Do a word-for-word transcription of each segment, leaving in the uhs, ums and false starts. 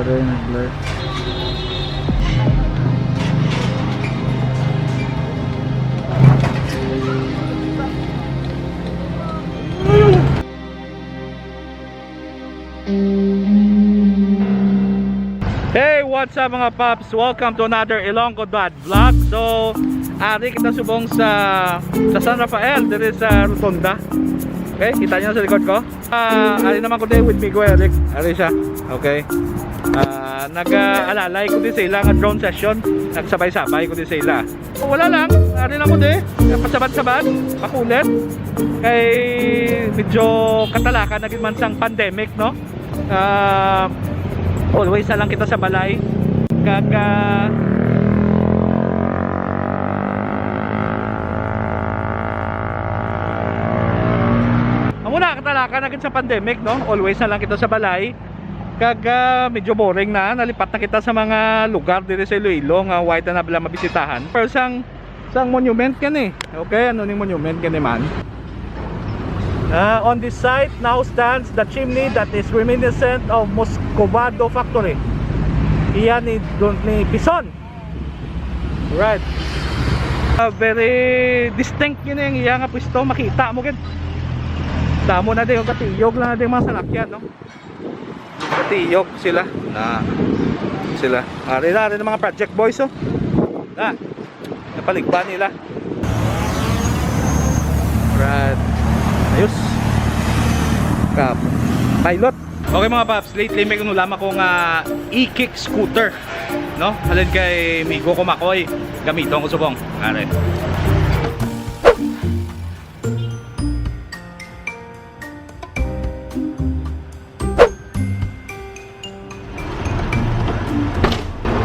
Blur, nag-blur. Hey, what's up, mga paps? Welcome to another Ilonggo Dad vlog. So, ari kita subong sa, sa San Rafael, diri sa Rotonda. Okay, kita niyo sa likod ko? Ah, ari naman ko din with Migo Eric. Ari siya. Okay. Ah, nag-aalalay ko din sa ila nga drone session. Nagsabay-sabay ko din sa ila. Wala lang, ari lang ko di. Pasabad-sabad, pakulit. Kay medyo katalakan na gid man sang pandemic, no? Ah, always na lang kita sa balay. Kag, ah, amo na, katalakan na gid sa pandemic, no? Always na lang kita sa balay. Kag, ah, medyo boring na, nalipat na kita sa mga lugar diri sa Iloilo nga wala na bala mabisitahan. Pero sang, sang monument gani. Okay, ano ning monument gani man? Ah, on this site now stands the chimney that is reminiscent of Muscovado factory. Iya ni Don, ni Pison. Right. Ah, very distinct gani ang iya nga pwesto, makita mo gid. Damo na din, katiyog lang na din mga salakyan, no? Katiyog sila. Na sila. Ari na, ari na mga project boys, oh. Na. Napaligban nila. Right. Ayos. Kap. Pilot. Okay, mga paps, lately may kinulam ako nga e-kick scooter, no? Halin kay Migo ko, Makoy, gamiton ko subong. Ari.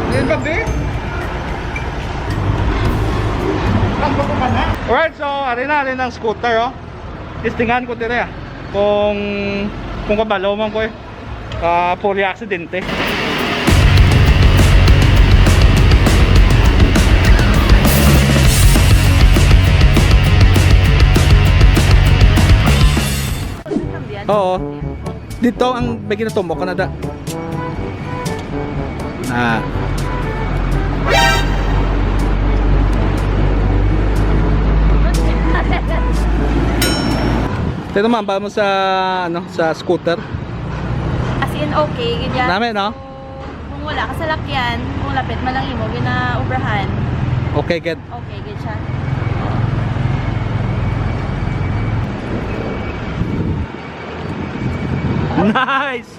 Ngayong gabi? Ang gusto ka na? Alright, so ari na, ari na ang scooter, oh. Testingan ko dire, ah. Kung, kung kabalo man ko, eh. Ah, puri aksidente. Oo. Dito ang may ginatumok ka na da. Ah. Ito naman, ba mo sa, ano, sa scooter? As in, okay, ganyan. Nami, no? So, kung wala ka salakyan, kung lapit man lang imo, ginaobrahan. Okay, good. Okay, good siya. Nice!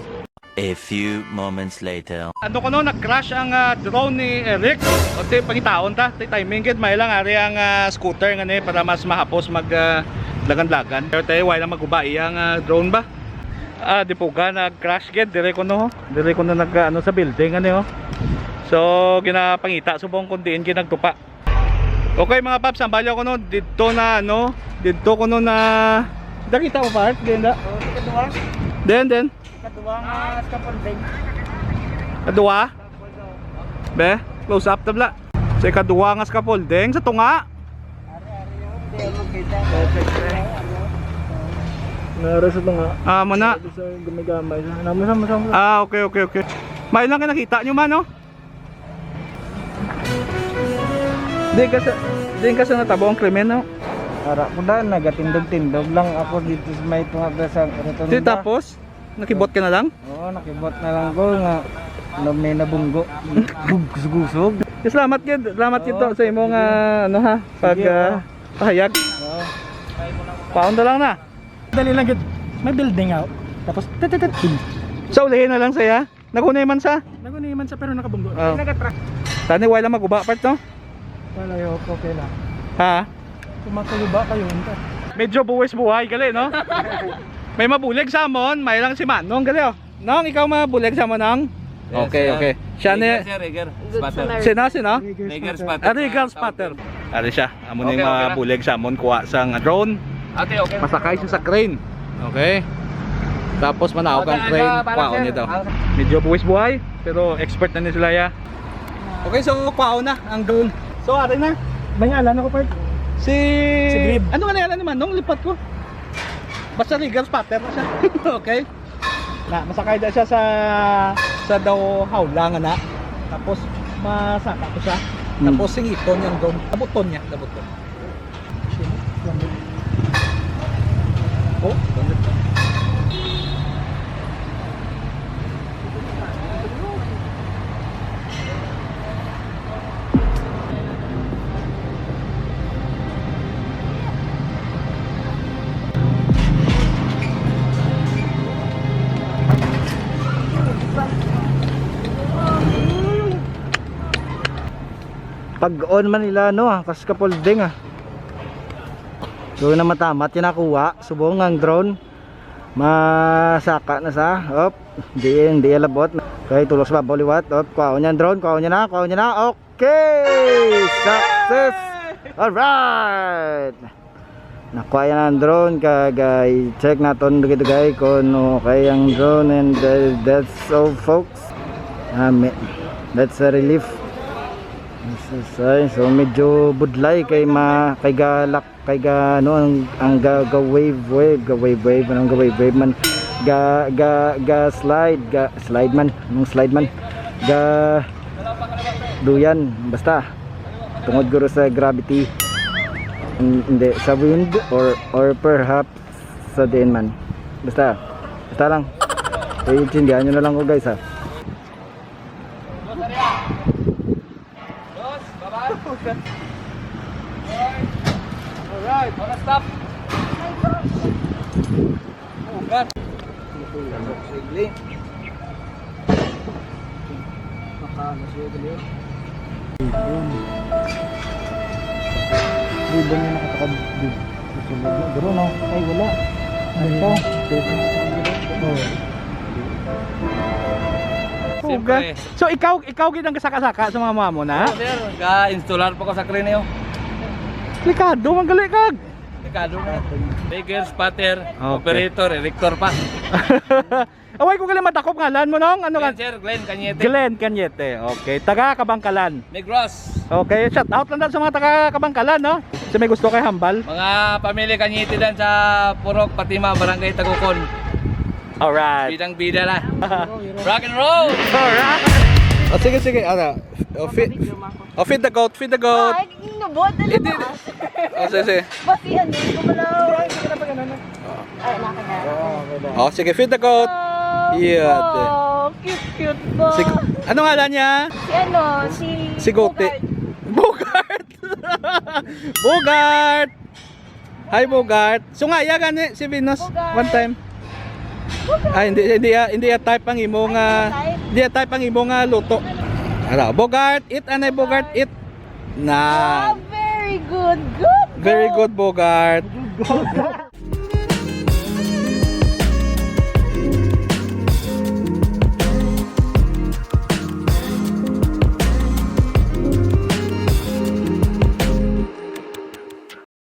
A few moments later. Ano kuno, nag-crash ang, ah, drone ni Eric. O, ti, pangitaon ta. Ti, timing gid, may lang ari ang, ah, scooter nga ni para mas mahapos mag, ah, lagan-lagan. Pero tayo, wala lang maguba iyang, ah, drone ba? Ah, di po ga, nag-crash gid. Dire kuno, dire kuno nag, ah, ano, sa building, ano, oh. So, ginapangita subong kung diin gid nagtupa. Okay, mga paps, ang balyo ko, no, dito na, ano, dito ko, no, na, nakita mo, part? Din, da? Oh, sa kaduwa. Din, din. Sa kaduwa nga scaffolding. Kaduwa? Be, close up, tabla. Sa ikaduwa nga scaffolding, sa tunga. Ari, ari, oh, hindi, oh, magkita. Nara sa tunga. Ah, mo na. Sa gamay-gamay. Namo sa, mo sa, mo sa. Ah, okay, okay, okay. May lang kayo nakita nyo man, no? Di ka sa, di ka sa natabo ang krimen, no? Ara ko da, nagatindog-tindog lang ako dito sa may tunga sa rotonda. Di tapos, nakibot ka na lang? Oo, nakibot na lang ko nga na may nabunggo. Bug-, kusog-kusog. Salamat gid, salamat gid to Oo, sa imo sige. nga, ano ha, pag, Sige, ah, oo. pahayag. Oo. Paon na lang na. Dali lang gid. May building out. Tapos, tit, tit, tit, tit. Sa ulihin na lang saya. Nagunay man sa? Nagunay man sa pero nakabunggo. Oh. Nagatrack. Tani, wala lang maguba part, no? Wala, yo, okay lang. Ha? Kung makaguba kayo, ito. Medyo buwis buhay, gali, no? May mabulig sa amon, may lang si Manong, gali, oh. Nong, ikaw mabulig sa amon, Nong? Yes, Okay, sir. okay. Siya ni Rigger, sir, Rigger. Good Spatter. Samaritan. Sino, sino? Rigger Spatter. Ah, Rigger Spatter. Ari siya. Amo ni Okay, okay lang. mabulig sa amon, kuha sa nga drone. Ate, okay lang. Masakay siya sa crane. Okay. Tapos manaog Okay, ang ano, crane, para, kwaon sir, niya daw. ang Medyo buwis buhay, pero expert na ni sila, ya. Okay, so kwaon na ang drone. So, ari na. May ngalan ako, part. Si Si Grib. Ano nga ngalan ni Manong? Lipat ko. Basta Rigger Spatter na siya. Okay. Na, masakay na siya sa Sa daw hawla nga na. Tapos masaka ko siya. Hmm. Tapos singiton niya ang drone. Dabuton niya, dabuton. Oh, gamit. Pag-on man nila, no, ah, kas kapulding, ah. So, na matamat yung nakuha. Subong ang drone. Masaka na sa. Op. Diin, diin labot. Okay, tulos ba? Boliwat. Op, kuhaon niya ang drone. Kuhaon niya na. Kuhaon niya na. Okay. Success. Alright. Nakuha yan ang drone. Kagay, check naton dugay-dugay kung okay ang drone. And uh, that's all, folks. Ah, may, that's a relief. This is, ay, so medyo budlay kay ma kay galak kay ga ano ang ang ga, ga wave wave ga wave wave anong ga wave wave man ga ga ga slide ga slide man anong slide man ga duyan basta tungod guro sa gravity. Hin- hindi sa wind or or perhaps sa diin man basta basta lang. Eh, intindihan nyo na lang ko guys ha. Dos, baba. Alright. Wala stop. Ugat. Sige. Maka, ano siya, dali. Ribbon yung nakatakab. Susunod na. Garo, no? Ay, wala. Ano to? Oh. Siyempre. So ikaw, ikaw gid ang kasaka-saka sa mga mamo na? Oo, sir. Ga-installar pa ko sa crane, oh. Delikado man gali kag. Delikado na. Rigger, spotter, okay. Operator, erector pa. Away ko gali madakop ngalan mo nong ano Glenn, kan? Sir, Glenn Cañete. Glenn Cañete. Okay, taga Kabangkalan. Negros. Okay, shout out lang daw sa mga taga Kabangkalan, no? Sa may gusto kay hambal. Mga pamilya Cañete dan sa Purok, Fatima, Barangay Tagukon. Alright. Bidang bida na. Rock and roll. Alright. Oh, sige, sige, ano. Oh, feed, oh, feed the goat, feed the goat. Ay, nubot, ano Hindi. ba? Oh, sige, sige. Basi, ano, gumalaw. Ay, naka na. Oh, sige, feed the goat. Oh, Yeah, oh, cute, cute po. Sig- ano ngalan niya? Si ano, si Si Gote. Bogart. Bogart. Bogart. Hi, Bogart. So nga, iya gani si Venus. Bogart. One time. Bogart. Ay, hindi, hindi, ah, hindi, ah, type ang imo nga, Type. Hindi, ah, type ang imo nga luto. Ano, Bogart, eat, anay, Bogart, eat. Na. Ah, very good. Good. Very good, Bogart.